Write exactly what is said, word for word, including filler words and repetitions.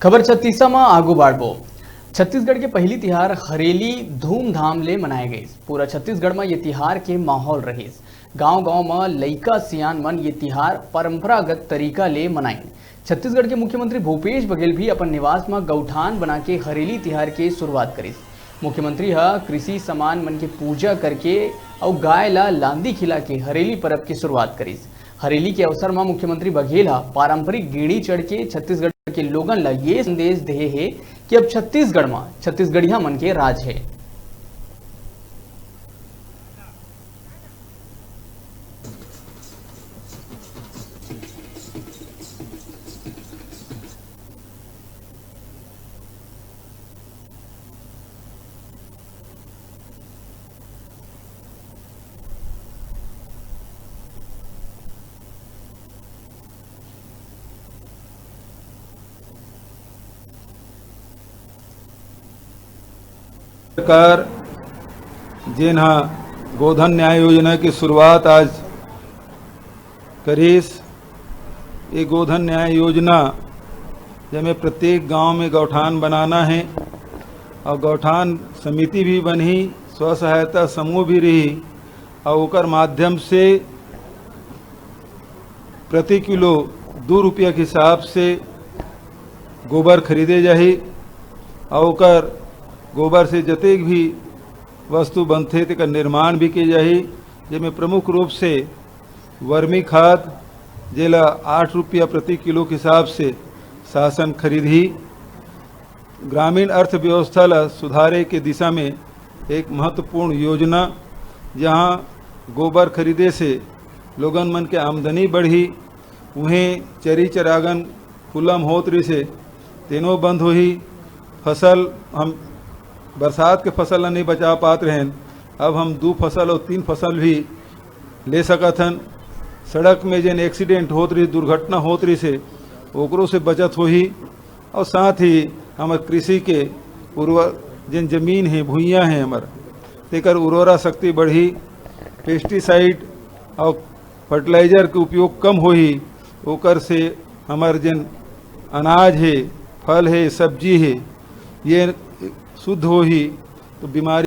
खबर छत्तीसा म आगू बाढ़बो। छत्तीसगढ़ के पहिली तिहार हरेली धूमधाम ले मनाए गइस। पूरा छत्तीसगढ़ म ये तिहार के माहौल रहिस। गांव-गांव म लइका सियान मन ये तिहार परंपरागत तरीका ले मनाइन। छत्तीसगढ़ के मुख्यमंत्री भूपेश बघेल भी अपन निवास म गौठान बना के हरेली तिहार के शुरुआत करिस। मुख्यमंत्री ह कृषि सामान मन के पूजा करके अउ गाय ल लांदी खिला के हरेली परब के शुरुआत करिस। हरेली के अवसर म मुख्यमंत्री बघेल ह पारंपरिक गेड़ी चढ़ के छत्तीसगढ़ के लोगन ल ये संदेश देहे हे कि अब छत्तीसगढ़ म छत्तीसगढ़िया मन के राज हे। सरकार जेन हा गोधन न्याय योजना की शुरुआत आज करिस, ये गोधन न्याय योजना, जेमे प्रत्येक गांव में गौठान बनाना है और गौठान समिति भी बनही, स्व सहायता समूह भी रही और ओकर माध्यम से प्रति किलो दो रुपया के हिसाब से गोबर खरीदे जाही और ओकर गोबर से जतेक भी वस्तु बनथे तेकर निर्माण भी किए जाही, जेमे प्रमुख रूप से वर्मी खाद, जेला आठ रुपया प्रति किलो के हिसाब से शासन खरीदही। ग्रामीण अर्थव्यवस्था ला सुधारे के दिशा में एक महत्वपूर्ण योजना, जहां गोबर खरीदे से लोगन मन के आमदनी बढ़ही, उहें चरी चरागन खुल्ला म होत रिसे, तेनो बंद होही। फसल हम बरसात के फसल ला नहीं बचा पात रहेन, अब हम दू फसल और तीन फसल भी ले सकत हन। सड़क में जेन एक्सीडेंट होत रही, दुर्घटना होत रही से, ओकरो से बचत होही और साथ ही हमर कृषि के उर्वर, जेन जमीन है, भुइयां है हमर, तेकर उर्वरा शक्ति बढ़ी, पेस्टिसाइड और फर्टिलाइजर के उपयोग कम होही, ओकर से हमर जेन अनाज है, फल है, सब्जी है, ये शुद्ध होही, तो बीमारी